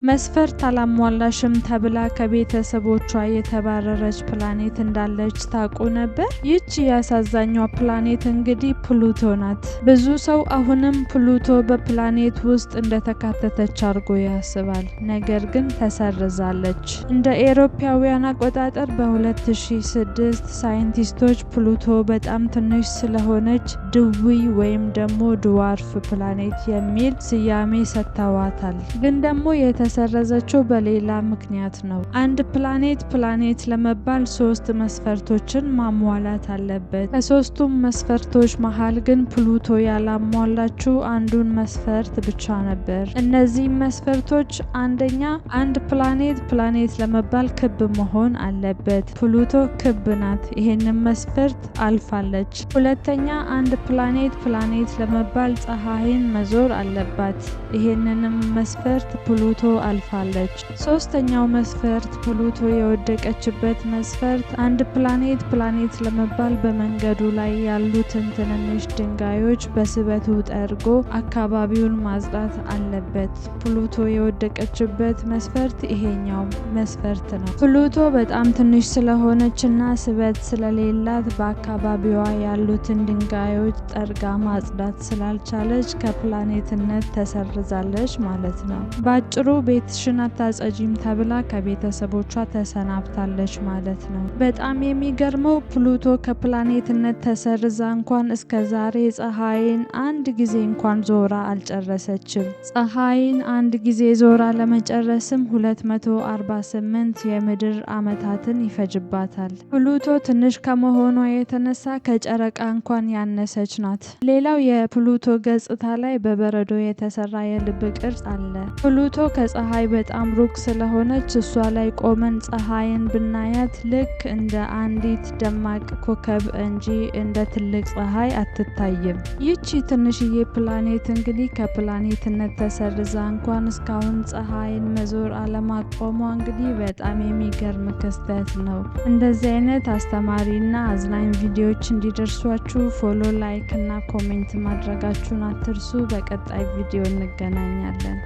መስፈርት አላሟላሽም ተብላ ከቤተሰቦቿ የተባረረች ፕላኔት እንዳለች ታውቁ ነበር? ይህች የአሳዛኟ ፕላኔት እንግዲህ ፕሉቶ ናት። ብዙ ሰው አሁንም ፕሉቶ በፕላኔት ውስጥ እንደተካተተች አድርጎ ያስባል። ነገር ግን ተሰርዛለች። እንደ ኤሮፓውያን አቆጣጠር በ2006 ሳይንቲስቶች ፕሉቶ በጣም ትንሽ ስለሆነች ድውይ ወይም ደግሞ dwarf planet የሚል ስያሜ ሰጥተዋታል። ግን ደግሞ የተሰረዘችው በሌላ ምክንያት ነው። አንድ ፕላኔት ፕላኔት ለመባል ሶስት መስፈርቶችን ማሟላት አለበት። ከሶስቱም መስፈርቶች መሀል ግን ፕሉቶ ያላሟላችው አንዱን መስፈርት ብቻ ነበር። እነዚህም መስፈርቶች አንደኛ፣ አንድ ፕላኔት ፕላኔት ለመባል ክብ መሆን አለበት። ፕሉቶ ክብ ናት። ይሄንን መስፈርት አልፋለች። ሁለተኛ፣ አንድ ፕላኔት ፕላኔት ለመባል ፀሐይን መዞር አለባት። ይሄንንም መስፈርት ፕሉቶ አልፋለች። ሶስተኛው መስፈርት ፕሉቶ የወደቀችበት መስፈርት አንድ ፕላኔት ፕላኔት ለመባል በመንገዱ ላይ ያሉትን ትንንሽ ድንጋዮች በስበቱ ጠርጎ አካባቢውን ማጽዳት አለበት። ፕሉቶ የወደቀችበት መስፈርት ይሄኛው መስፈርት ነው። ፕሉቶ በጣም ትንሽ ስለሆነችና ስበት ስለሌላት በአካባቢዋ ያሉትን ድንጋዮች ጠርጋ ማጽዳት ስላልቻለች ከፕላኔትነት ተሰርዛለች ማለት ነው። በአጭሩ ቤትሽን አታጸጂም ተብላ ከቤተሰቦቿ ተሰናብታለች ማለት ነው። በጣም የሚገርመው ፕሉቶ ከፕላኔትነት ተሰርዛ እንኳን እስከ ዛሬ ፀሐይን አንድ ጊዜ እንኳን ዞራ አልጨረሰችም። ፀሐይን አንድ ጊዜ ዞራ ለመጨረስም 248 የምድር ዓመታትን ይፈጅባታል። ፕሉቶ ትንሽ ከመሆኗ የተነሳ ከጨረቃ እንኳን ያነሰች ናት። ሌላው የፕሉቶ ገጽታ ላይ በበረዶ የተሰራ የልብ ቅርጽ አለ። ፕሉቶ ከፀሐይ በጣም ሩቅ ስለሆነች እሷ ላይ ቆመን ፀሐይን ብናያት ልክ እንደ አንዲት ደማቅ ኮከብ እንጂ እንደ ትልቅ ፀሐይ አትታይም። ይቺ ትንሽዬ ፕላኔት እንግዲህ ከፕላኔትነት ተሰርዛ እንኳን እስካሁን ፀሐይን መዞር አለማቆሟ እንግዲህ በጣም የሚገርም ክስተት ነው። እንደዚህ አይነት አስተማሪና አዝናኝ ቪዲዮዎች እንዲደርሷችሁ follow፣ like እና comment ማድረጋችሁን አትርሱ። በቀጣይ ቪዲዮ እንገናኛለን።